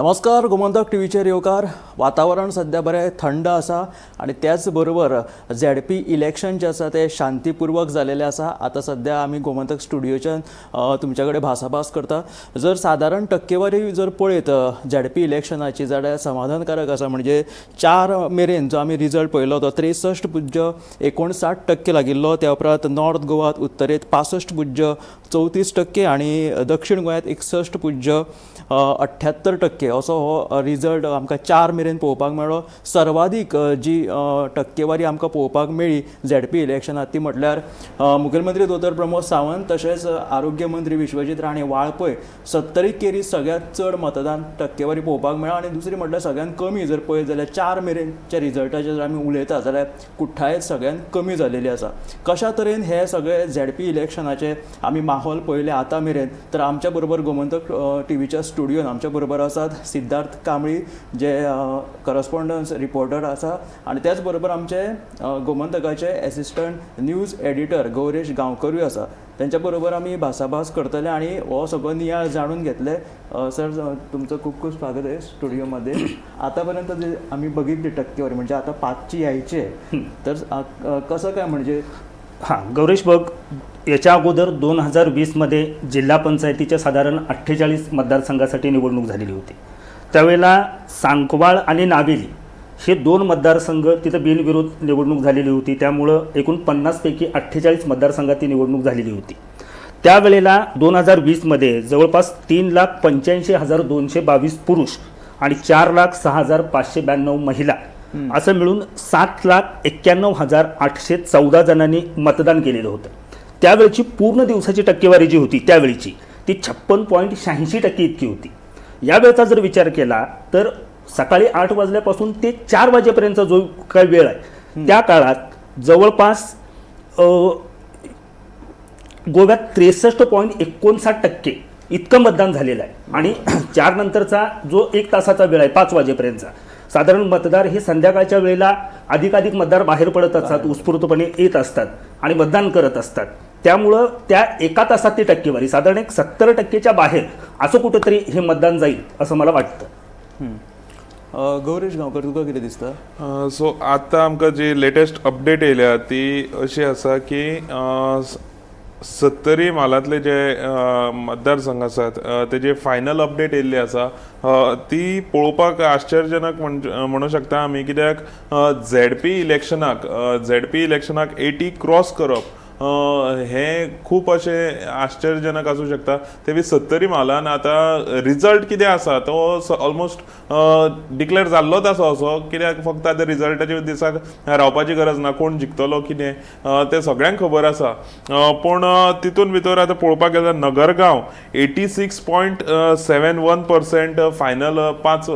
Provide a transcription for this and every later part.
नमस्कार, गोमंतक टीव्हीचेर येवकार. वातावरण सध्या बरें थंड आसा आणि त्याच बरोबर झेडपी इलेक्शन जे आसा ते शांतीपूर्वक जालेलें आसा. आतां सध्या आमी गोमंतक स्टुडियोच्यान तुमच्या कडेन भासाभास करता. जर सादारण टक्केवारी जर पळयत झेडपी इलेक्शनाची जाल्यार समाधानकारक आसा. म्हणजे 4 मेरेन जो आमी रिजल्ट पळयलो तो 63.59% लागिल्लो. त्या उपरांत नॉर्थ गोवात उत्तरेंत 65.34% आणि दक्षिण गोंयांत 61.78% असो हो रिजल्ट आमकां 4 मेरेन पळोवपाक मेळ्ळो. सर्वाधीक जी टक्केवारी आमकां पळोवपाक मेळ्ळी झेडपी इलेक्शनात ती म्हटल्यार मुखेलमंत्री दोतोर प्रमोद सावंत तशेंच आरोग्य मंत्री विश्वजीत राणे, वाळपय, सत्तरी, केरी सगळ्यांत चड मतदान टक्केवारी पळोवपाक मेळ्ळा. आनी दुसरी म्हटल्यार सगळ्यांत कमी जर पळयत जाल्यार 4 मेरेनच्या रिजल्टाचेर जर आमी उलयता जाल्यार कुठ्ठाळेच सगळ्यांत कमी जालेली आसा. कशा तरेन हे सगळे झेडपी इलेक्शनाचे आमी माहोल पळयले आतां मेरेन, तर आमच्या बरोबर गोमंतक टीव्हीच्या स्टुडियोन आमच्या बरोबर आसात सिद्धार्थ कांबळी, जे करस्पॉन्डन्स रिपोर्टर आसा, आनी त्याच बरोबर आमचे गोमंतकाचे एसिस्टंट न्यूज एडिटर गौरेश गांवकरूय आसा. त्यांच्या बरोबर आमी भासाभास करतले आणि हो सगळो नियाळ जाणून घेतले. सर, तुमचं खूप खूप स्वागत आहे स्टुडिओमध्ये. आतापर्यंत जे आम्ही बघितली टक्केवारी, म्हणजे आता 5ची यायची आहे, तर कसं काय म्हणजे? हां गौरेश, बघ, याच्या अगोदर 2020मध्ये जिल्हा पंचायतीच्या साधारण 48 मतदारसंघासाठी निवडणूक झालेली होती. त्यावेळेला सांकवाळ आणि नावेली हे दोन मतदारसंघ तिथं बिनविरोध निवडणूक झालेली होती. त्यामुळं एकूण 50पैकी 48 मतदारसंघात ती निवडणूक झालेली होती. त्यावेळेला 2020मध्ये जवळपास 3,85,222 पुरुष आणि 4,06,592 महिला असं मिळून 7,91,814 जणांनी मतदान केलेलं होतं. त्यावेळची पूर्ण दिवसाची टक्केवारी जी होती त्यावेळची ती 56.86% इतकी होती. यावेळचा जर विचार केला तर सकाळी 8 वाजल्यापासून ते 4 वाजेपर्यंतचा जो काही वेळ आहे, त्या काळात जवळपास गोव्यात 63.59% इतकं मतदान झालेलं आहे. आणि 4 नंतरचा जो एक तासाचा वेळ आहे, 5 वाजेपर्यंतचा, साधारण मतदार हे संध्याकाळच्या वेळेला अधिकाधिक मतदार बाहेर पडत असतात, उत्स्फूर्तपणे येत असतात आणि मतदान करत असतात. त्यामुळं त्या एका तासात ती टक्केवारी साधारण एक 70%च्या बाहेर असं कुठंतरी हे मतदान जाईल असं मला वाटतं. गौरेश गांवकर, तुका कितें दिसता? सो आतां आमकां जी लेटेस्ट अपडेट येयल्या ती अशी आसा की सत्तरी म्हालांतले जे मतदारसंघ आसात तेजे फायनल अपडेट येयल्ली आसा. ती पळोवपाक आश्चर्यजनक म्हणू शकता आमी, कित्याक झेडपी इलेक्शनाक 80 क्रॉस करप हें खूब अशें आश्चर्यजनक आसूं शकता. ते बी सत्तरी म्हालान. आतां रिजल्ट कितें आसा तो ऑलमोस्ट डिक्लेअर जाल्लोच आसा असो, कित्याक फक्त आतां रिजल्टाच्या दिसाक रावपाची गरज ना. कोण जिखतलो कितें तें सगळ्यांक खबर आसा. पूण तितून भितर आतां पळोवपाक गेल्यार नगरगांव 86.71% फायनल 5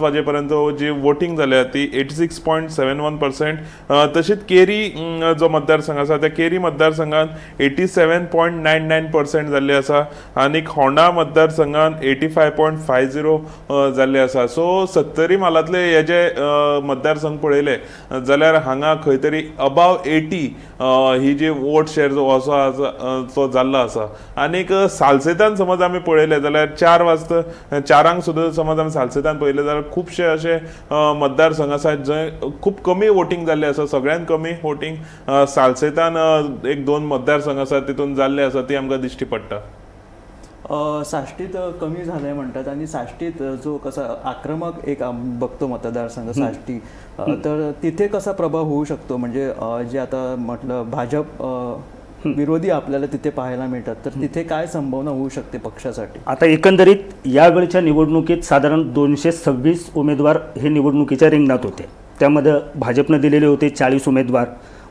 वाजे पर्यंत जी वोटींग जाल्या ती 86.71%. तशीच केरी जो मतदारसंघ आसा, त्या केरी मतदारसंघात 87.99% जाल्ले आसा आनी होंडा मतदारसंघात 85.50 जाल्ले आसा. सो सत्तरी म्हालांतले हे जे मतदारसंघ पळयले जाल्यार हांगा खंय तरी अबाव 80 ही जी वोट शेर जो असो आसा तो जाल्लो आसा. आनीक सालसेतान समज आमी पळयले जाल्यार 4 वाजता 4ांक सुद्दां समज आमी सालसेतान पळयले जाल्यार खुबशे अशे मतदारसंघ आसात जंय खूब कमी वोटींग जाल्लें आसा. सगळ्यात कमी वोटींग सालसेतान एक दोन मतदारसंघ आसा तितून जाल्ले आसा, ती आमकां दिश्टी पडटा. साश्टीत कमी झालंय म्हणतात आणि साश्टीत जो कसा आक्रमक एक बघतो मतदारसंघ साश्टी, तर तिथे कसा प्रभाव होऊ शकतो? म्हणजे जे आता म्हटलं भाजप विरोधी आपल्याला तिथे पाहायला मिळतात, तर तिथे काय संभावना होऊ शकते पक्षासाठी? आता एकंदरीत यावेळच्या निवडणुकीत साधारण 226 उमेदवार हे निवडणुकीच्या रिंगणात होते. त्यामध्ये भाजपनं दिलेले होते 40 उमेदवार,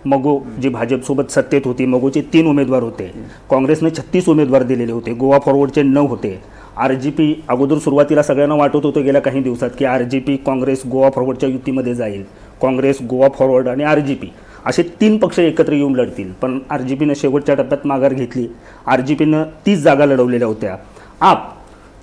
मगो जी भाजपसोबत सत्तेत होती मगोचे 3 उमेदवार होते, काँग्रेसने 36 उमेदवार दिलेले होते, गोवा फॉरवर्डचे 9 होते. आरजीपी, अगोदर सुरुवातीला सगळ्यांना वाटत होतं गेल्या काही दिवसात की आरजीपी, काँग्रेस, गोवा फॉरवर्डच्या युतीमध्ये जाईल, काँग्रेस, गोवा फॉरवर्ड आणि आरजीपी असे तीन पक्ष एकत्र येऊन लढतील. पण आरजीपीनं शेवटच्या टप्प्यात माघार घेतली. आरजीपीनं 30 जागा लढवलेल्या होत्या. आप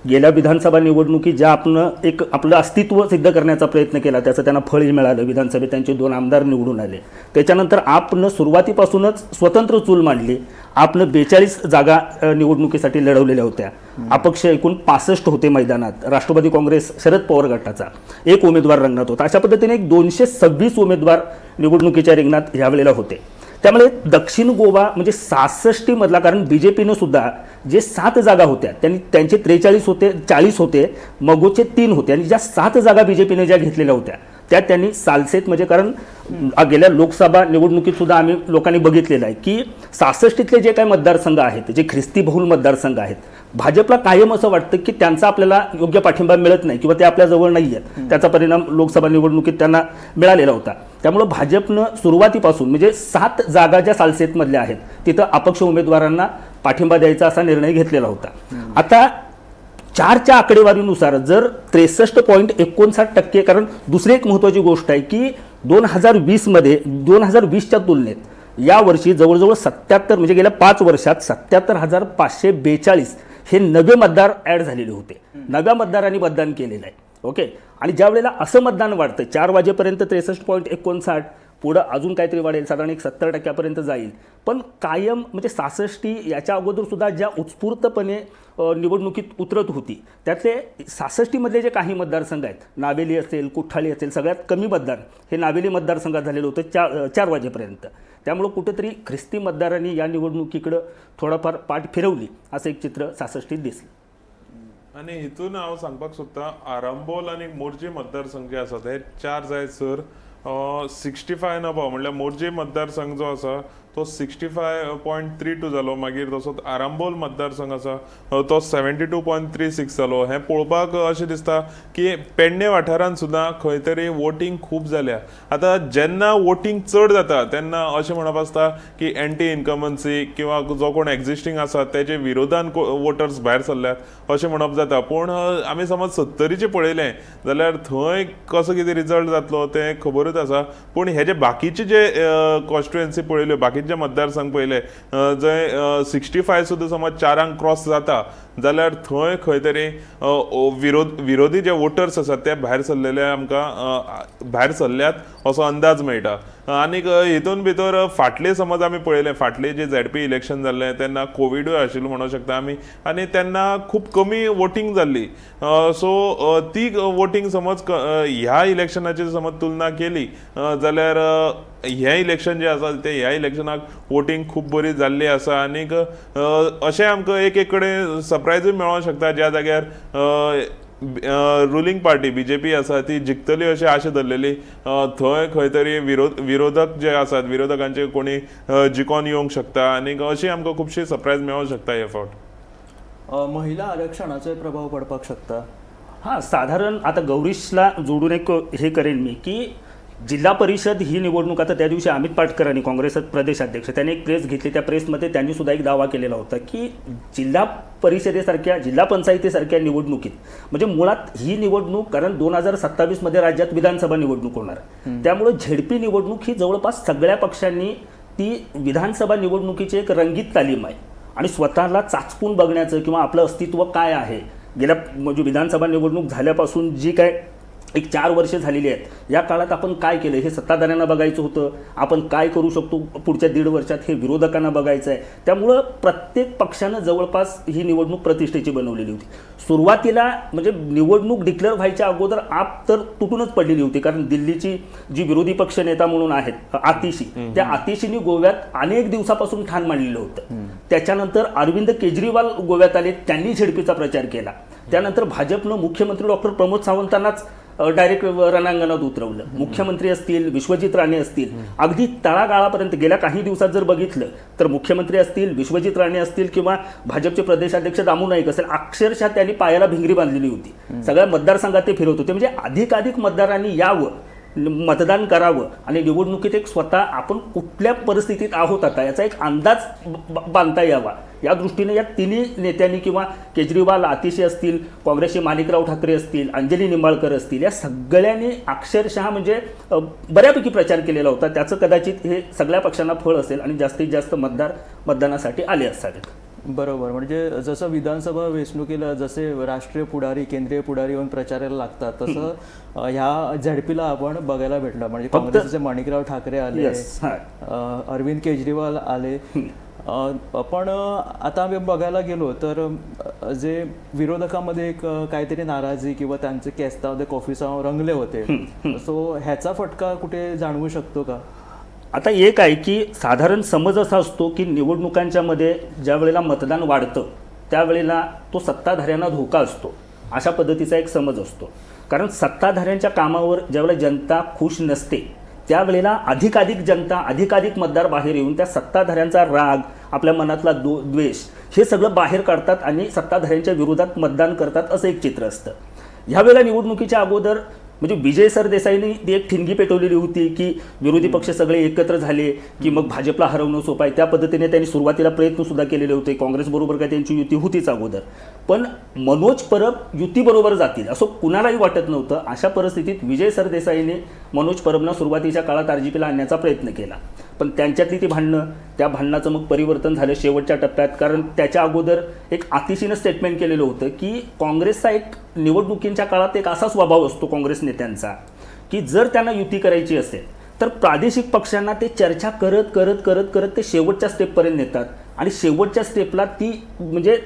गेल्या विधानसभा निवडणुकीत ज्या आपण एक आपलं अस्तित्व सिद्ध करण्याचा प्रयत्न केला त्याचं त्यांना फळही मिळालं. विधानसभेत त्यांचे 2 आमदार निवडून आले. त्याच्यानंतर आपनं सुरुवातीपासूनच स्वतंत्र चूल मांडली. आपनं 42 जागा निवडणुकीसाठी लढवलेल्या होत्या. अपक्ष एकूण 65 होते मैदानात. राष्ट्रवादी काँग्रेस शरद पवार गटाचा 1 उमेदवार रिंगणात होता. अशा पद्धतीने एक 226 उमेदवार निवडणुकीच्या रिंगणात ह्यावेळेला होते. त्यामुळे दक्षिण गोवा म्हणजे 66 मधला, कारण बी जे पीनं सुद्धा जे 7 जागा होत्या त्यांनी त्यांचे 43 होते, 40 होते, मगोचे 3 होते आणि ज्या 7 जागा बी जे पीने ज्या घेतलेल्या होत्या त्या त्यांनी सालसेत म्हणजे कारण गेल्या लोकसभा निवडणुकीत सुद्धा आम्ही लोकांनी बघितलेलं आहे की 66तले जे काही मतदारसंघ आहेत, जे ख्रिस्ती बहुल मतदारसंघ आहेत, भाजपला कायम असं वाटतं की त्यांचा आपल्याला योग्य पाठिंबा मिळत नाही किंवा ते आपल्याजवळ नाही आहेत. त्याचा परिणाम लोकसभा निवडणुकीत त्यांना मिळालेला होता. त्यामुळं भाजपनं सुरुवातीपासून म्हणजे 7 जागा ज्या सालसेतमधल्या आहेत तिथं अपक्ष उमेदवारांना पाठिंबा द्यायचा असा निर्णय घेतलेला होता. आता 4च्या आकडेवारीनुसार जर 63.59%, कारण दुसरी एक महत्त्वाची गोष्ट आहे की 2020मध्ये 2020च्या तुलनेत यावर्षी जवळजवळ 77 म्हणजे गेल्या 5 वर्षात 77,542 हे नवे मतदार ॲड झालेले होते. नव्या मतदारांनी मतदान केलेलं आहे. ओके, आणि ज्या वेळेला असं मतदान वाढतं 4 वाजेपर्यंत 63.59, पुढं अजून काहीतरी वाढेल, साधारण एक 70% जाईल. पण कायम म्हणजे 66 याच्या अगोदरसुद्धा ज्या उत्स्फूर्तपणे निवडणुकीत उतरत होती त्यातले 66मधले जे काही मतदारसंघ आहेत, नावेली असेल, कुठ्ठाळी असेल, सगळ्यात कमी मतदान हे नावेली मतदारसंघात झालेलं होतं 4 वाजेपर्यंत. त्यामुळं कुठेतरी ख्रिस्ती मतदारांनी या निवडणुकीकडं थोडंफार पाठ फिरवली असं एक चित्र 66त दिसलं. आनी हितून हांव सांगपाक सोदता, आरांबोल आनी मोरजी मतदारसंघ जे आसा ते 4 जायसर 65 अबाव, म्हणल्यार मोरजी मतदारसंघ जो आसा तो 65.32 जालो. मागीर तसोच आरांबोल मतदारसंघ आसा तो 72.36 जालो. हें पळोवपाक अशें दिसता की पेडणे वाठारांत सुद्दां खंय तरी वोटींग खूब जाल्या. आतां जेन्ना वोटींग चड जाता तेन्ना अशें म्हणप आसता की एंटी इनकम्बन्सी किंवा जो कोण एग्जिस्टींग आसा तेजे विरोधान वोटर्स भायर सरल्यात अशें म्हणप जाता. पूण आमी समज सत्तरीचें पळयलें जाल्यार थंय कसो कितें रिजल्ट जातलो तें खबरूच आसा. पूण हेजे बाकीचे जे कॉन्स्टिट्युएन्सी पळयल्यो, बाकीचे जे मतदारसंघ पळयले जंय 65 सुद्दां समज 4 क्रॉस जाता जाल्यार थंय खंय तरी विरोधी जे वोटर्स आसात ते भायर सरलेले आमकां भायर सरल्यात असो अंदाज मेळटा. आनीक हितून भितर फाटले समज आमी पळयलें, फाटले जे झेडपी इलेक्शन जाल्लें तेन्ना कोविडूय आशिल्लो म्हणूंक शकता आमी आनी तेन्ना खूब कमी वोटींग जाल्ली. सो ती वोटींग समज ह्या इलेक्शनाची समज तुलना केली जाल्यार हें इलेक्शन जें आसा तें ह्या इलेक्शनाक वोटींग खूब बरी जाल्ली आसा. आनीक अशें आमकां एक एक कडेन सरप्रायजूय मेळोंक शकता, ज्या जाग्यार रुलींग पार्टी बीजेपी आसा ती जिखतली अशी आशा धरलेली थंय खंय तरी विरोधक जे आसात विरोधकांचे कोणी जिखोन येवंक शकता आनीक अशी आमकां खुबशी सरप्रायज मेळोंक शकता हे फावट. महिला आरक्षणाचोय प्रभाव पडपाक शकता. हां, साधारण आता गौरीशला जोडून एक हे करेन मी की जिल्हा परिषद ही निवडणूक आता त्या दिवशी अमित पाटकरांनी, काँग्रेस प्रदेशाध्यक्ष, त्यांनी एक प्रेस घेतली. त्या प्रेसमध्ये त्यांनी सुद्धा एक दावा केलेला होता की जिल्हा परिषदेसारख्या, जिल्हा पंचायतीसारख्या निवडणुकीत म्हणजे मुळात ही निवडणूक, कारण 2027मध्ये राज्यात विधानसभा निवडणूक होणार, त्यामुळे झेडपी निवडणूक ही जवळपास सगळ्या पक्षांनी ती विधानसभा निवडणुकीची एक रंगीत तालीम आहे आणि स्वतःला चाचपून बघण्याचं किंवा आपलं अस्तित्व काय आहे, गेल्या म्हणजे विधानसभा निवडणूक झाल्यापासून जी काय एक 4 वर्ष झालेली आहेत या काळात आपण काय केलं हे सत्ताधाऱ्यांना बघायचं होतं, आपण काय करू शकतो पुढच्या 1.5 वर्षात हे विरोधकांना बघायचं आहे. त्यामुळं प्रत्येक पक्षानं जवळपास ही निवडणूक प्रतिष्ठेची बनवलेली होती. सुरुवातीला म्हणजे निवडणूक डिक्लेअर व्हायच्या अगोदर आप तर तुटूनच पडलेली होती, कारण दिल्लीची जी विरोधी पक्ष नेता म्हणून आहेत आतिशी, त्या आतिशींनी गोव्यात अनेक दिवसापासून ठाण मांडलेलं होतं. त्याच्यानंतर अरविंद केजरीवाल गोव्यात आले, त्यांनी झेडपीचा प्रचार केला. त्यानंतर भाजपनं मुख्यमंत्री डॉक्टर प्रमोद सावंतांनाच डायरेक्ट रणांगणात उतरवलं. मुख्यमंत्री असतील, विश्वजित राणे असतील, अगदी तळागाळापर्यंत गेल्या काही दिवसात जर बघितलं तर मुख्यमंत्री असतील, विश्वजित राणे असतील किंवा भाजपचे प्रदेशाध्यक्ष दामू नाईक असेल, अक्षरशः त्यांनी पायाला भिंगरी बांधलेली होती. सगळ्या मतदारसंघात ते फिरवत होते. म्हणजे अधिकाधिक मतदारांनी यावं, मतदान करावं आणि निवडणुकीत एक स्वतः आपण कुठल्या परिस्थितीत आहोत आता याचा एक अंदाज बांधता यावा या दृष्टीने या तिन्ही नेत्यांनी किंवा केजरीवाल, आतिशी असतील, काँग्रेसचे माणिकराव ठाकरे असतील, अंजली निंबाळकर असतील, या सगळ्यांनी अक्षरशः म्हणजे बऱ्यापैकी प्रचार केलेला होता. त्याचं कदाचित हे सगळ्या पक्षांना फळ असेल आणि जास्तीत जास्त मतदार मतदानासाठी आले असावेत. बरोबर, म्हणजे जसं विधानसभा वेंचणुकीला जसे राष्ट्रीय पुढारी, केंद्रीय पुढारी येऊन प्रचाराला लागतात, तसं ह्या झेडपीला आपण बघायला भेटलं. म्हणजे काँग्रेसचे माणिकराव ठाकरे आले, अरविंद केजरीवाल आले. पण आता आम्ही बघायला गेलो तर जे विरोधकांमध्ये एक काहीतरी नाराजी किंवा त्यांचे केस्ताव ते कॉफीसाव रंगले होते, सो ह्याचा फटका कुठे जाणवू शकतो का? आता एक आहे की साधारण समज असा असतो की निवडणुकांच्या मध्ये ज्या वेळेला मतदान वाढतं त्यावेळेला तो सत्ताधाऱ्यांना धोका असतो, अशा पद्धतीचा एक समज असतो. कारण सत्ताधाऱ्यांच्या कामावर ज्यावेळेला जनता खुश नसते त्यावेळेला अधिकाधिक जनता, अधिकाधिक मतदार बाहेर येऊन त्या सत्ताधाऱ्यांचा राग, आपल्या मनातला द्वेष हे सगळं बाहेर काढतात आणि सत्ताधाऱ्यांच्या विरोधात मतदान करतात, असं एक चित्र असतं. ह्यावेळेला निवडणुकीच्या अगोदर म्हणजे विजय सरदेसाईंनी ती एक ठिणगी पेटवलेली होती की विरोधी पक्ष सगळे एकत्र झाले की मग भाजपला हरवणं सोपं आहे. त्या पद्धतीने त्यांनी सुरुवातीला प्रयत्नसुद्धा केलेले होते. काँग्रेसबरोबर काय त्यांची युती होतीच अगोदर, पण मनोज परब युतीबरोबर जातील असं कुणालाही वाटत नव्हतं. अशा परिस्थितीत विजय सरदेसाईने मनोज परबना सुरुवातीच्या काळात आरजीपीला आणण्याचा प्रयत्न केला, पण त्यांच्यातली ती भांडणं, त्या भांडणाचं मग परिवर्तन झालं शेवटच्या टप्प्यात. कारण त्याच्या अगोदर एक आतिशीनं स्टेटमेंट केलेलं होतं की काँग्रेसचा एक निवडणुकींच्या काळात एक असा स्वभाव असतो काँग्रेस नेत्यांचा की जर त्यांना युती करायची असेल तर प्रादेशिक पक्षांना ते चर्चा करत करत करत करत ते शेवटच्या स्टेपपर्यंत नेतात आणि शेवटच्या स्टेपला ती म्हणजे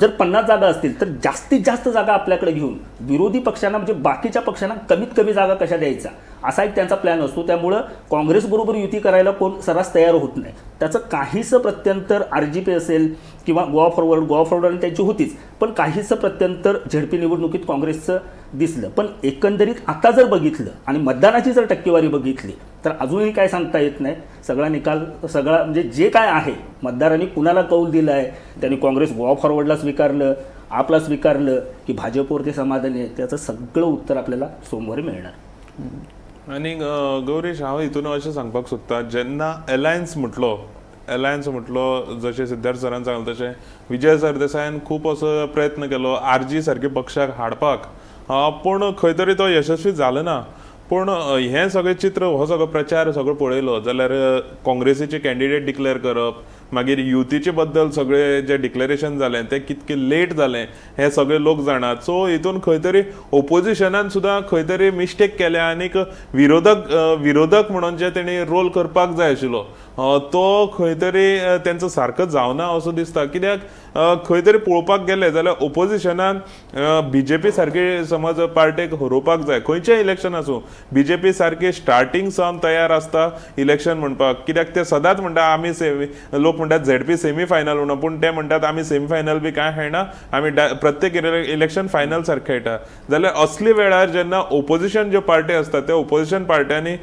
जर 50 जागा असतील तर जास्तीत जास्त जागा आपल्याकडे घेऊन विरोधी पक्षांना म्हणजे बाकीच्या पक्षांना कमीत कमी जागा कशा द्यायचा असा एक त्यांचा प्लॅन असतो. त्यामुळं काँग्रेसबरोबर युती करायला कोण सर्रास तयार होत नाही. त्याचं काहीसं प्रत्यंतर आरजीपी असेल किंवा गोवा फॉरवर्ड, गोवा फॉरवर्ड आणि त्यांची होतीच, पण काहीसं प्रत्यंतर झेडपी निवडणुकीत काँग्रेसचं दिसलं. पण एकंदरीत आता जर बघितलं आणि मतदानाची जर टक्केवारी बघितली तर अजूनही काय सांगता येत नाही. सगळा निकाल, सगळा म्हणजे जे काय आहे मतदारांनी कुणाला कौल दिला आहे, त्यांनी काँग्रेस गोवा फॉरवर्डला स्वीकारलं, आपला स्वीकारलं की भाजपवर ते समाधानी आहे, त्याचं सगळं उत्तर आपल्याला सोमवारी मिळणार. आनी गौरीश, हांव हितून अशें सांगपाक सोदता, जेन्ना एलायन्स म्हटलो, एलायन्स म्हटलो जशें सिद्धार्थ सरान सांगलें तशें विजय सरदेसायान खूब असो प्रयत्न केलो आरजी सारके पक्षाक हाडपाक, पूण खंय तरी तो यशस्वी जालो ना. पूण हें सगळें चित्र, हो सगळो प्रचार सगळो पळयलो जाल्यार काँग्रेसीचे कॅन्डिडेट डिक्लेअर करप, मागीर युतीचे बद्दल सगळे जे डिक्लेरेशन जालें तें कितकें लेट जालें हें सगळे लोक जाणात. सो हितून खंय तरी ओपोजिशनान सुद्दां खंय तरी मिस्टेक केल्या आनीक विरोधक म्हणून जे तेणी रोल करपाक जाय आशिल्लो तो खंय तरी तेंचो सारको जावना असो दिसता. कित्याक खंय तरी पळोवपाक गेले जाल्यार ओपोजिशनान बीजेपी सारकी समज पार्टेक हरोवपाक जाय, खंयचें इलेक्शन आसूं बीजेपी सारकी स्टार्टींग सावन तयार आसता इलेक्शन म्हणपाक. कित्याक ते सदांच म्हणटा आमी लोक म्हणटात झेडपी सेमी फायनल म्हणून, पूण ते म्हणटात आमी सेमी फायनल बी कांय खेळना, आमी प्रत्येक इलेक्शन फायनल सारकें खेळटा. जाल्यार असले वेळार जेन्ना ओपोजिशन ज्यो पार्टी आसता त्या ओपोजिशन पार्ट्यांनी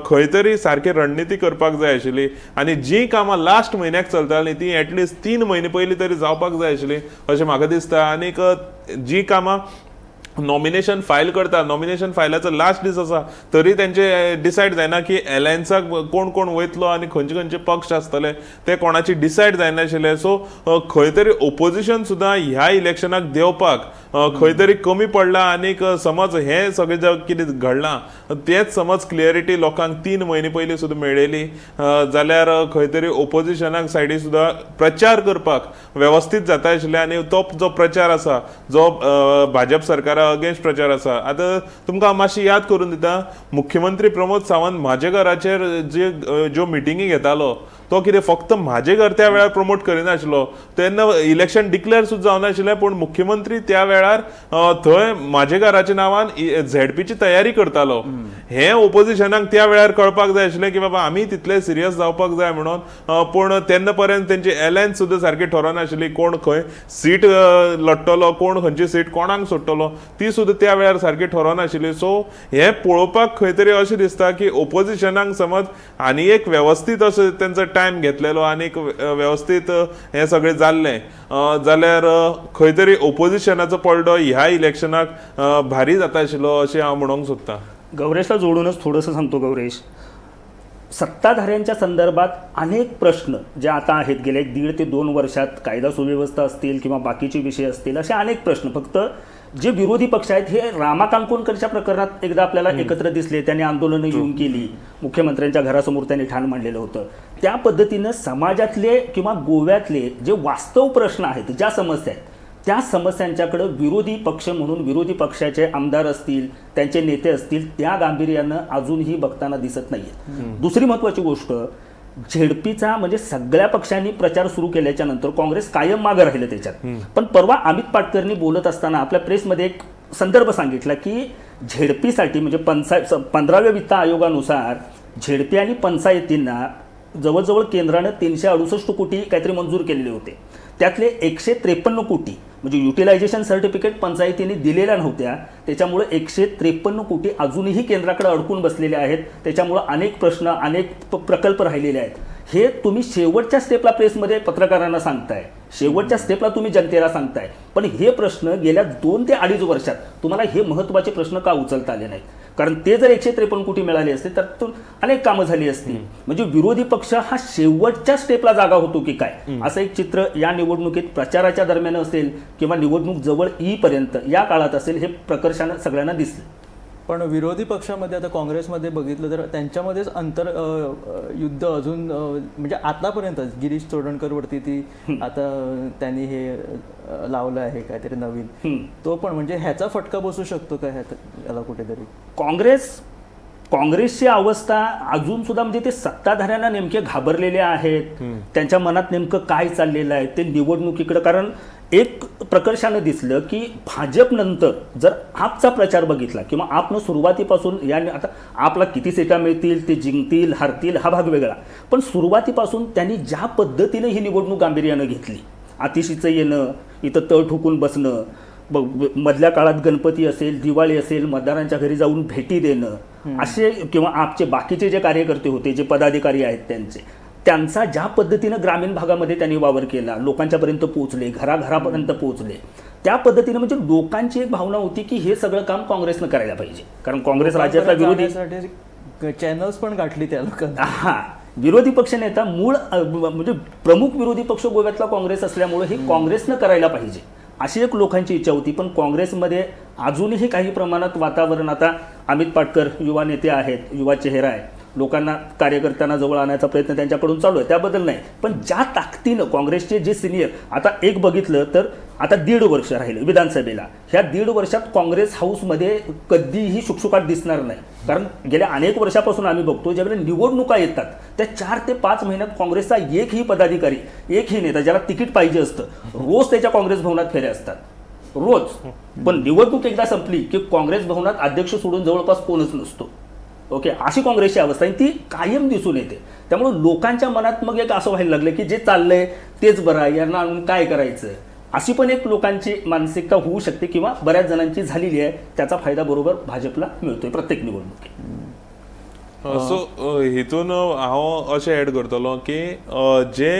खंय तरी सारकी रणनिती करपाक जाय आशिल्ली आनी जी कामां लास्ट म्हयन्याक चलतालीं ती एटलिस्ट 3 म्हयने पयलीं तरी जावपाक जाय आशिल्ली अशें म्हाका दिसता. आनीक जी कामां नॉमिनेशन फायल करता, नॉमिनेशन फायलाचो लास्ट दीस आसा तरी तेंचे डिसायड जायना की एलायन्साक कोण कोण वयतलो आनी खंयचे खंयचे पक्ष आसतले ते कोणाची डिसायड जायनाशिल्ले. सो खंय तरी ओपोजिशन सुद्दां ह्या इलेक्शनाक देंवपाक खंय तरी कमी पडला आनीक समज हें सगळें जें कितें घडलां तेच समज क्लियरिटी लोकांक 3 म्हयने पयलीं सुद्दां मेळयली जाल्यार खंय तरी ओपोजिशनाक सायडी सुद्दां प्रचार करपाक वेवस्थीत जाता आशिल्लें आनी तो जो प्रचार आसा जो भाजप सरकारा अगेन्स्ट प्रचार आसा. आतां तुमकां मातशी याद करून दिता, मुख्यमंत्री प्रमोद सावंत म्हाजे घराचेर जे ज्यो मिटिंगी घेतालो तो कितें फक्त म्हाजे घर त्या वेळार प्रमोट करिनाशिल्लो, तेन्ना इलेक्शन डिक्लेअर सुद्दां जावनाशिल्लें, पूण मुख्यमंत्री त्या वेळार थंय म्हाजे घराच्या नांवान झेडपीची तयारी करतालो. हें ओपोजिशनाक त्या वेळार कळपाक जाय आशिल्लें की बाबा आमी तितले सिरियस जावपाक जाय म्हणून, पूण तेन्ना पर्यंत तेंची एलायन्स सुद्दां सारकी ठरोनाशिल्ली, कोण खंय सीट लडटलो, कोण खंयची सीट कोणाक सोडटलो ती सुद्दां त्या वेळार सारकी ठरोनाशिल्ली. सो हें पळोवपाक खंय तरी अशें दिसता की ओपोजिशनाक समज आनी एक वेवस्थीत असो तेंचो टायम घेतलेलो आनी एक वेवस्थीत हें सगळें जाल्लें जाल्यार खंय तरी ओपोजिशनाचो पडडो ह्या इलेक्शनाक भारी जाता आशिल्लो अशें हांव म्हणूंक सोदतां. गौरेशला जोडूनच थोडंसं सांगतो. गौरेश, सत्ताधाऱ्यांच्या संदर्भात अनेक प्रश्न जे आता आहेत गेल्या 1.5 ते 2 वर्षात कायदा सुव्यवस्था असतील किंवा बाकीचे विषय असतील असे अनेक प्रश्न, फक्त जे विरोधी पक्ष आहेत हे रामा काणकोणकरच्या प्रकरणात एकदा आपल्याला एकत्र दिसले, त्यांनी आंदोलनं येऊन केली, मुख्यमंत्र्यांच्या घरासमोर त्यांनी ठाण मांडलेलं होतं. त्या पद्धतीनं समाजातले किंवा गोव्यातले जे वास्तव प्रश्न आहेत, ज्या समस्या आहेत, त्या समस्यांच्याकडं विरोधी पक्ष म्हणून विरोधी पक्षाचे आमदार असतील, त्यांचे नेते असतील, त्या गांभीर्यानं अजूनही बघताना दिसत नाहीयेत. दुसरी महत्त्वाची गोष्ट, झेडपीचा म्हणजे सगळ्या पक्षांनी प्रचार सुरू केल्याच्या नंतर काँग्रेस कायम मागं राहिलं त्याच्यात. पण परवा अमित पाटकरनी बोलत असताना आपल्या प्रेसमध्ये एक संदर्भ सांगितला की झेडपीसाठी म्हणजे 15व्या वित्त आयोगानुसार झेडपी आणि पंचायतींना जवळजवळ केंद्रानं 368 कोटी काहीतरी मंजूर केलेले होते. त्यातले 153 कोटी म्हणजे युटिलायझेशन सर्टिफिकेट पंचायतीने दिलेल्या नव्हत्या, त्याच्यामुळे 153 कोटी अजूनही केंद्राकडे अडकून बसलेले आहेत. त्याच्यामुळं अनेक प्रश्न, अनेक प्रकल्प राहिलेले आहेत. हे तुम्ही शेवटच्या स्टेपला प्रेसमध्ये पत्रकारांना सांगताय, शेवटच्या स्टेपला तुम्ही जनतेला सांगताय, पण हे प्रश्न गेल्या 2 ते 2.5 वर्षात तुम्हाला हे महत्त्वाचे प्रश्न का उचलता आले नाहीत? कारण ते जर 153 कोटी मिळाले असते तर तो अनेक कामं झाली असती. म्हणजे विरोधी पक्ष हा शेवटच्या स्टेपला जागा होतो की काय, असं एक चित्र या निवडणुकीत प्रचाराच्या दरम्यान असेल किंवा निवडणूक जवळ येईपर्यंत या काळात असेल, हे प्रकर्षानं सगळ्यांना दिसलं. पण विरोधी पक्षामध्ये आता काँग्रेसमध्ये बघितलं तर त्यांच्यामध्येच अंतर युद्ध अजून म्हणजे आतापर्यंत गिरीश चोडणकरवरती ती आता त्यांनी हे लावलं आहे काहीतरी नवीन, तो पण म्हणजे ह्याचा फटका बसू शकतो का याला कुठेतरी? काँग्रेसची अवस्था अजून सुद्धा म्हणजे ते सत्ताधाऱ्यांना नेमके घाबरलेले आहेत, त्यांच्या मनात नेमकं काय चाललेलं आहे ते निवडणुकीकडं. कारण एक प्रकर्षानं दिसलं की भाजप नंतर जर आपचा प्रचार बघितला किंवा आपनं सुरुवातीपासून या आता आपला किती सीटा मिळतील, ते जिंकतील हरतील हा भाग वेगळा, पण सुरुवातीपासून त्यांनी ज्या पद्धतीने ही निवडणूक गांभीर्यानं घेतली, आतिशीचं येणं, इथं तळ ठोकून बसणं, मधल्या काळात गणपती असेल, दिवाळी असेल, मतदारांच्या घरी जाऊन भेटी देणं, असे किंवा आपचे बाकीचे जे कार्यकर्ते होते, जे पदाधिकारी आहेत त्यांचे, त्यांचा ज्या पद्धतीनं ग्रामीण भागामध्ये त्यांनी वावर केला, लोकांच्यापर्यंत पोहोचले, घराघरापर्यंत पोहोचले, त्या पद्धतीनं म्हणजे लोकांची एक भावना होती की हे सगळं काम काँग्रेसनं करायला पाहिजे, कारण काँग्रेस राज्यातला विरोधी चॅनल्स पण गाठली त्या लोकांना. हा विरोधी पक्ष नेता मूळ म्हणजे प्रमुख विरोधी पक्ष गोव्यातला काँग्रेस असल्यामुळे हे काँग्रेसनं करायला पाहिजे अशी एक लोकांची इच्छा होती. पण काँग्रेसमध्ये अजूनही काही प्रमाणात वातावरण, आता अमित पाटकर युवा नेते आहेत, युवा चेहरा आहे, लोकांना कार्यकर्त्यांना जवळ आणायचा प्रयत्न त्यांच्याकडून चालू आहे, त्याबद्दल नाही, पण ज्या ताकदीनं काँग्रेसचे जे सिनियर, आता एक बघितलं तर आता 1.5 वर्ष राहिलं विधानसभेला, ह्या 1.5 वर्षात काँग्रेस हाऊसमध्ये कधीही शुकशुकाट दिसणार नाही. कारण गेल्या अनेक वर्षापासून आम्ही बघतो, ज्यावेळेला निवडणुका येतात त्या 4 ते 5 महिन्यात काँग्रेसचा एकही पदाधिकारी, एकही नेता ज्याला तिकीट पाहिजे असतं, रोज त्याच्या काँग्रेस भवनात फेऱ्या असतात रोज. पण निवडणूक एकदा संपली की काँग्रेस भवनात अध्यक्ष सोडून जवळपास कोणच नसतो. ओके, अशी काँग्रेसची अवस्था आणि ती कायम दिसून येते. त्यामुळे लोकांच्या मनात मग एक असं व्हायला लागलं की जे चाललंय तेच बरं आहे, यांना आणून काय करायचं, अशी पण एक लोकांची मानसिकता होऊ शकते किंवा बऱ्याच जणांची झालेली आहे. त्याचा फायदा बरोबर भाजपला मिळतोय प्रत्येक निवडणुकीत. सो हितून हांव अशें एड करतलो की जे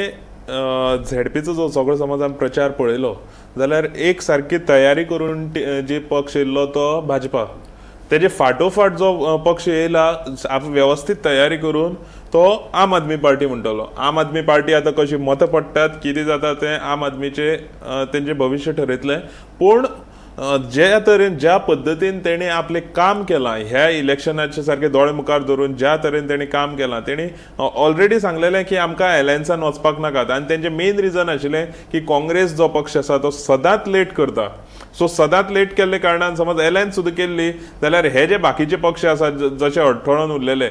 झेडपीचो जो सगळो समज आमी प्रचार पळयलो जाल्यार एक सारकी तयारी करून जी पक्ष येयल्लो तो भाजपा, तेजे फाटोफाट जो पक्ष येयला वेवस्थीत तयारी करून तो आम आदमी पार्टी म्हणटलो. आम आदमी पार्टी आतां कशी मतां पडटात कितें जाता तें आम आदमीचे तेंचें भविश्य ठरयतलें. पूण ज्या तरेन ज्या पद्दतीन तेणी आपलें काम केलां ह्या इलेक्शनाचे सारके दोळे मुखार धरून ज्या तरेन तेणी काम केलां, तेणी ऑलरेडी सांगलेलें की आमकां एलायन्सान वचपाक नाकात. आनी तेंचें मेन रिजन आशिल्लें की काँग्रेस जो पक्ष आसा तो सदांच लेट करता. सो सदांच लेट केल्ले कारणान समज एलायन्स सुद्दां केल्ली जाल्यार हे जे बाकीचे पक्ष आसात जशे अडथळून उरलेले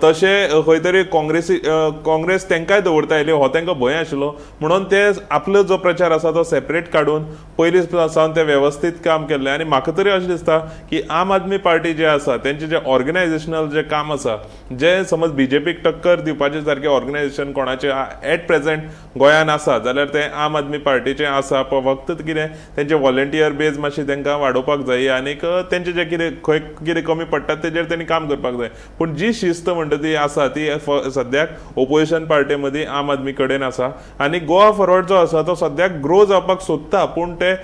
तशे खंय तरी काँग्रेस तेंकाय दवरता येयली हो तेंकां भंय आशिल्लो, म्हणून ते आपलो जो प्रचार आसा तो सेपरेट काडून पयलीं सावन ते वेवस्थीत काम केल्लें. आनी म्हाका तरी अशें दिसता की आम आदमी पार्टी जे आसा तेंचें जें ऑर्गनायजेशनल जें काम आसा, जें समज बीजेपीक टक्कर दिवपाचें सारकें ऑर्गनायजेशन कोणाचें एट प्रेजेंट गोंयान आसा जाल्यार तें आम आदमी पार्टीचें आसा. फक्त कितें तेंचे व्हॉलंटियर बेज मातशें तेंकां वाडोवपाक जाय आनीक तेंचें जें कितें खंय कितें कमी पडटा तेजेर तेणी काम करपाक जाय. पूण जी शिस्त म्हणटा ती आसा ती सद्याक ओपोजिशन पार्टी मदीं आम आदमी कडेन आसा. आनी गोवा फॉरवर्ड जो आसा तो सद्याक ग्रो जावपाक सोदता, पूण ते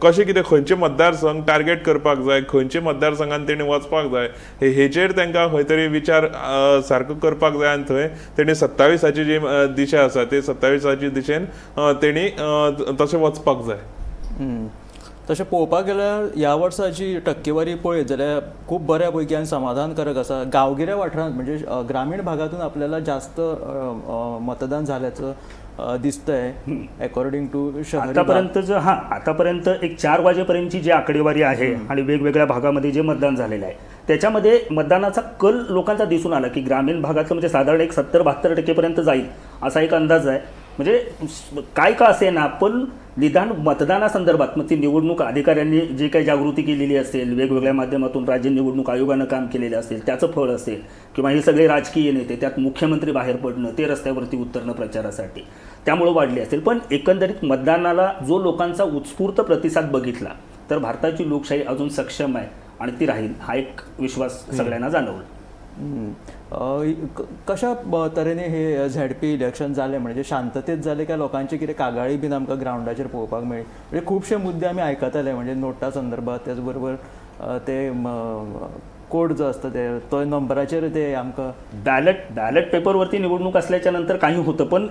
कशें कितें खंयचे मतदारसंघ टार्गेट करपाक जाय, खंयचे मतदारसंघान तेणी वचपाक जाय हेचेर तेंकां खंय तरी विचार सारको करपाक जाय. आनी थंय तेणी 27 जी दिशा आसा ते 27 दिशेन तेणी तशें वचपाक जाय. तशें पळोवपाक गेल्यार ह्या वर्सा जी टक्केवारी पळयत जाल्यार खूब बऱ्या पैकी आनी समाधानकारक आसा. गांवगिऱ्या वाठारांत म्हणजे ग्रामीण भागातून आपल्याला जास्त मतदान झाल्याचं दिसतंय अकॉर्डिंग टू शहरी भाग. आतापर्यंत जो हां आतापर्यंत एक 4 वाजेपर्यंतची जी आकडेवारी आहे आणि वेगवेगळ्या भागामध्ये जे मतदान झालेलं आहे त्याच्यामध्ये मतदानाचा कल लोकांचा दिसून आला की ग्रामीण भागातलं म्हणजे साधारण एक 70-72% जाईल असा एक अंदाज आहे. म्हणजे काय का असे ना, पण निदान मतदानासंदर्भात मग ती निवडणूक अधिकाऱ्यांनी जी काही जागृती केलेली असेल, वेगवेगळ्या माध्यमातून राज्य निवडणूक आयोगानं काम केलेलं असेल त्याचं फळ असेल, किंवा हे सगळे राजकीय नेते, त्यात मुख्यमंत्री बाहेर पडणं, ते रस्त्यावरती उतरणं प्रचारासाठी, त्यामुळं वाढली असेल. पण एकंदरीत मतदानाला जो लोकांचा उत्स्फूर्त प्रतिसाद बघितला तर भारताची लोकशाही अजून सक्षम आहे आणि ती राहील हा एक विश्वास सगळ्यांना जाणवला. कशा तरेने हे झेडपी इलेक्शन जालें, म्हणजे शांततेत जालें काय लोकांचे कितें कागाळी बीन आमकां ग्रावंडाचेर पळोवपाक मेळ्ळी? म्हणजे खुबशे मुद्दे आमी आयकताले, म्हणजे नोटा संदर्भात, त्याच बरोबर ते कोड जो आसता ते तो नंबराचेर ते आमकां बॅलेट पेपरवरती निवडणूक असल्याच्या नंतर काही होतं, पण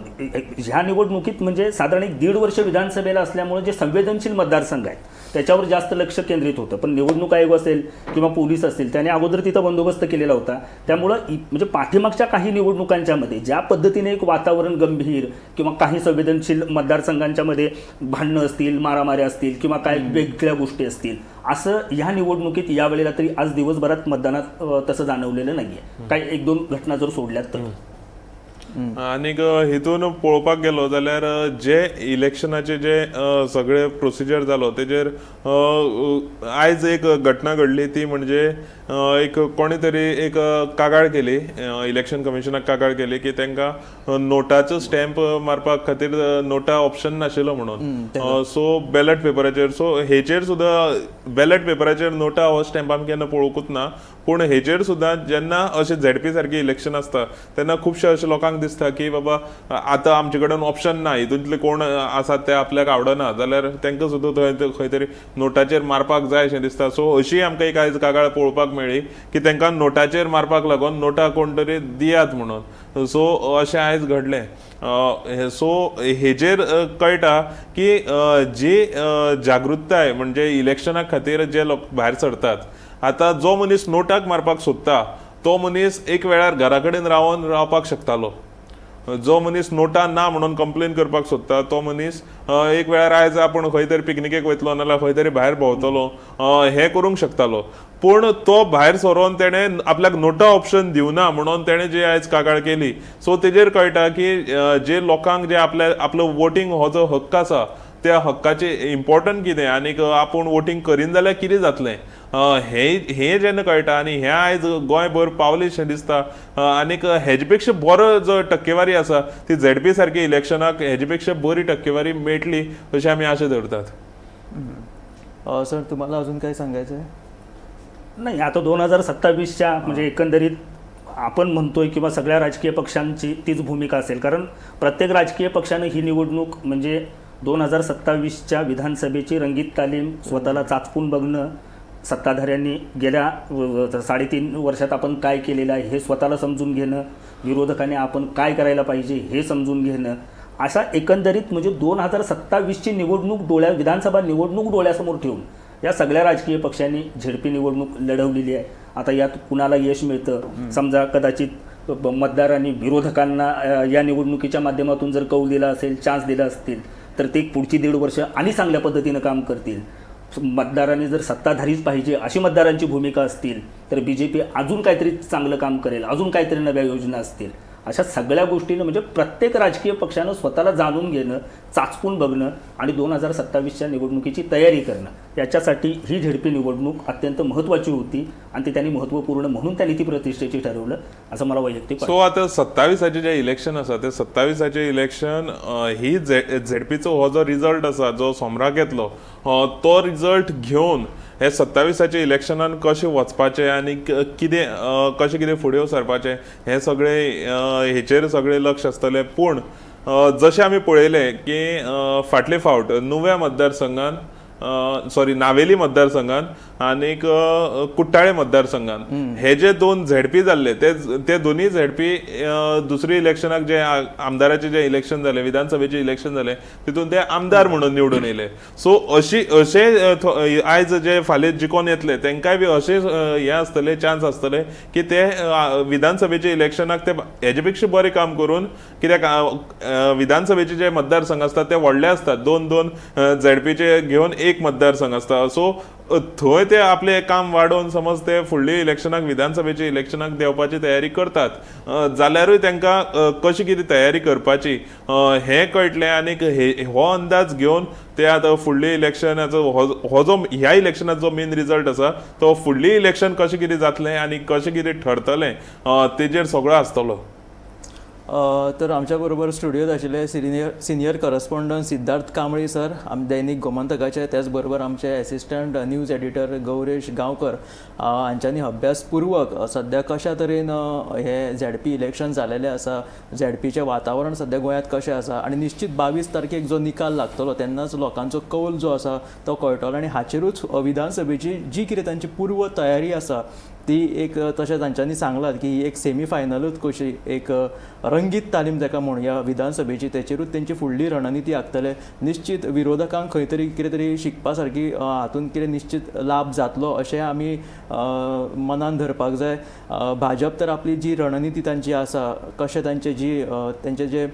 ह्या निवडणुकीत म्हणजे साधारण एक 1.5 वर्ष विधानसभेला असल्यामुळे जे संवेदनशील मतदारसंघ आहेत त्याच्यावर जास्त लक्ष केंद्रित होतं. पण निवडणूक आयोग असेल किंवा पोलीस असतील त्याने अगोदर तिथं बंदोबस्त केलेला होता. त्यामुळं म्हणजे पाठीमागच्या काही निवडणुकांच्या मध्ये ज्या पद्धतीने एक वातावरण गंभीर किंवा काही संवेदनशील मतदारसंघांच्या मध्ये भांडणं असतील, मारामाऱ्या असतील किंवा काय वेगळ्या गोष्टी असतील, असं ह्या निवडणुकीत यावेळेला तरी आज दिवसभरात मतदानात तसं जाणवलेलं नाहीये. काही 1-2 घटना जर सोडल्यात तर. आनीक हितून पळोवपाक गेलो जाल्यार जे इलेक्शनाचे जे सगळे प्रोसिजर जालो तेजेर आयज एक घटना घडली ती म्हणजे एक कोणी तरी एक कागाळ केली, इलेक्शन कमिशनाक कागाळ केली की तांकां नोटाचो स्टॅम्प मारपाक खातीर नोटा ऑप्शन नाशिल्लो म्हणून, सो बॅलट पेपराचेर. सो हेचेर सुद्दां बॅलट पेपराचेर नोटा हो स्टॅम्प आमी केन्ना पळोवंकूच ना, पूण हेचेर सुद्दां जेन्ना अशें झेडपी सारकें इलेक्शन आसता तेन्ना खुबशे अशे लोकांक दिसता की बाबा आतां आमचे कडेन ऑप्शन ना, हितूंतले कोण आसात ते आपल्याक आवडना जाल्यार तांकां सुद्दां थंय खंय तरी नोटाचेर मारपाक जाय अशें दिसता. सो अशी आमकां एक आयज कागाळ पळोवपाक मेळ्ळी की तांकां नोटाचेर मारपाक लागून नोटा कोण तरी दियात म्हणून. सो अशें आयज घडलें. सो हेजेर कळटा की जी जागृताय म्हणजे इलेक्शना खातीर जे लोक भायर सरतात, आतां जो मनीस नोटाक मारपाक सोदता तो मनीस एक वेळार घरा कडेन रावन रावपाक शकतालो, जो मनीस नोटा ना म्हणून कंप्लेन करपाक सोदता तो मनीस एक वेळार आयज आपूण खंय तरी पिकनिकेक वयतलो नाल्यार खंय तरी भायर भोंवतलो हें करूंक शकतालो, पूण तो भायर सरोन तेणें आपल्याक नोटा ऑप्शन दिवना म्हणून तेणें जे आयज कागाळ केली. सो तेजेर कळटा की जे लोकांक जे आपल्या आपलो वोटींग हो जो हक्क आसा त्या हक्काचें इम्पोर्टंट कितें आनीक आपूण वोटींग करीन जाल्यार कितें जातलें हें जेन्ना कळटा आनी हें आयज गोंयभर पावलें शें दिसता. आनीक हेजे पेक्षा बरो जो टक्केवारी आसा ती झेडपी सारकी इलेक्शनाक हेजे पेक्षा बरी टक्केवारी मेळटली अशें आमी आशा दवरतात. सर, तुम्हाला अजून काही सांगायचं आहे? नाही, आता 2027च्या म्हणजे एकंदरीत आपण म्हणतोय किंवा सगळ्या राजकीय पक्षांची तीच भूमिका असेल, कारण प्रत्येक राजकीय पक्षानं ही निवडणूक म्हणजे 2027च्या विधानसभेची रंगीत तालीम स्वतःला चाचपून बघणं, सत्ताधाऱ्यांनी गेल्या 3.5 वर्षात आपण काय केलेलं आहे हे स्वतःला समजून घेणं, विरोधकांनी आपण काय करायला पाहिजे हे समजून घेणं, अशा एकंदरीत म्हणजे 2027ची निवडणूक विधानसभा निवडणूक डोळ्यासमोर ठेवून या सगळ्या राजकीय पक्षांनी झेडपी निवडणूक लढवलेली आहे. आता यात कुणाला यश मिळतं, समजा कदाचित मतदारांनी विरोधकांना या निवडणुकीच्या माध्यमातून जर कौल दिला असेल, चान्स दिला असतील तर ते पुढची 1.5 वर्ष आणि चांगल्या पद्धतीनं काम करतील. मतदारांनी जर सत्ताधारीच पाहिजे अशी मतदारांची भूमिका असतील तर बीजेपी अजून काहीतरी चांगलं काम करेल, अजून काहीतरी नव्या योजना असतील. अशा सगळ्या गोष्टीनं म्हणजे प्रत्येक राजकीय पक्षानं स्वतःला जाणून घेणं, चाचपून बघणं आणि 2027च्या निवडणुकीची तयारी करणं, याच्यासाठी ही झेडपी निवडणूक अत्यंत महत्त्वाची होती आणि ती त्यांनी महत्त्वपूर्ण म्हणून त्यांनी ती प्रतिष्ठेची ठरवलं असं मला वैयक्तिक वाटतं. सो आतां 27आचें जें इलेक्शन आसा तें 27आचें इलेक्शन ही झेडपीचो हो जो रिजल्ट आसा जो सोमराक येतलो तो रिजल्ट घेवन हे 27आचे इलेक्शनान कशें वचपाचें आनी कितें कशें कितें फुडें सरपाचें हें सगळें हेचेर सगळें लक्ष आसतलें. पूण जशें आमी पळयलें की फाटले फावट नुव्या मतदारसंघान सॉरी नावेली मतदारसंघात आनीक कुट्टाळे मतदारसंघात हे जे दोन झेडपी जाल्ले ते ते दोन्ही झेडपी दुसरी इलेक्शनाक जे आमदाराचे जे इलेक्शन जाले, विधानसभेचे इलेक्शन जाले, तितून ते आमदार म्हणून निवडून येयले. सो अशी अशे आयज जे फाल्यां जिखोन येतले तेंकाय बी अशे हे आसतले, चान्स आसतले की ते विधानसभेचे इलेक्शनाक ते हेजे पेक्षा बरें काम करून, कित्याक विधानसभेचे जे मतदारसंघ आसतात ते व्हडले आसतात, दोन दोन झेडपीचे घेवन एक मतदारसंघ आसता. सो थंय ते आपलें काम वाडोवन समज ते फुडले इलेक्शनाक, विधानसभेचे इलेक्शनाक देंवपाची तयारी करतात जाल्यारूय तांकां कशी कितें तयारी करपाची हें कळटलें. आनीक हो अंदाज घेवन ते आतां फुडले इलेक्शनाचो हो जो ह्या इलेक्शनाचो मेन रिजल्ट आसा तो फुडली इलेक्शन कशें कितें जातलें आनी कशें कितें ठरतलें तेजेर सगळो आसतलो. तर आमच्या बरोबर स्टुडियोत आशिल्ले senior correspondent Siddharth Kamble sir, आम दैनीक गोमंतकाचे, त्याच बरोबर आमचे assistant news editor Gauresh Gaonkar हांच्यांनी अभ्यासपूर्वक सद्या कशा तरेन हे झेडपी इलेक्शन जालेलें आसा, झेडपीचें वातावरण सद्या गोंयांत कशें आसा आनी निश्चीत 22 तारखेक जो निकाल लागतलो तेन्नाच लोकांचो कौल जो आसा तो कळटलो आनी हाचेरूच विधानसभेची जी कितें तांची पूर्व तयारी आसा ती एक तशें तांच्यांनी सांगलां की ही एक सेमी फायनलूच कशी एक रंगीत तालीम जाका म्हणुया विधानसभेची, तेचेरूच तेंची फुडली रणनिती आंखतले. निश्चीत विरोधकांक खंय तरी कितें तरी शिकपा सारकी हातूंत कितें निश्चीत लाभ जातलो अशें आमी मनान धरपाक जाय. भाजप तर आपली जी रणनिती तांची आसा, कशें तांचे जी तांचे जे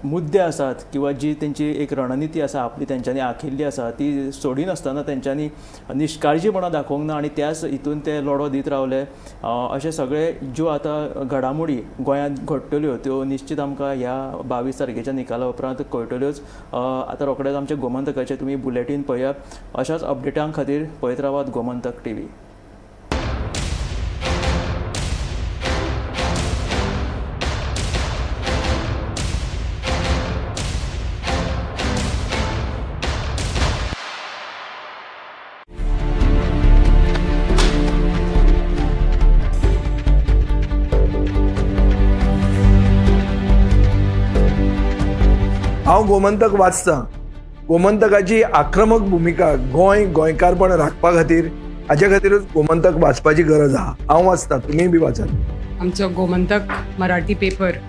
मुद्दे आसात किंवा जी तेंची एक रणनिती आसा आपली तेंच्यांनी आंखिल्ली आसा ती सोडिनासतना तेंच्यांनी निश्काळजीपणां दाखोवंक ना आनी त्याच हितून ते लढो दीत रावले. अशे सगळे ज्यो आतां घडामोडी गोंयांत घडटल्यो त्यो निश्चीत आमकां ह्या 22 तारखेच्या निकाला उपरांत कळटल्योच. आतां रोखडेच आमचे गोमंतकाचे तुमी बुलेटीन पळयात. अशाच अपडेटां खातीर पळयत रावात गोमंतक टीव्ही. हांव गोमंतक वाचतां. गोमंतकाची आक्रमक भुमिका गोंय गोंयकारपण राखपा खातीर, हाजे खातीरूच गोमंतक वाचपाची गरज आहा. हांव वाचतां, तुमीय बी वाचात. आमचो गोमंतक मराठी पेपर.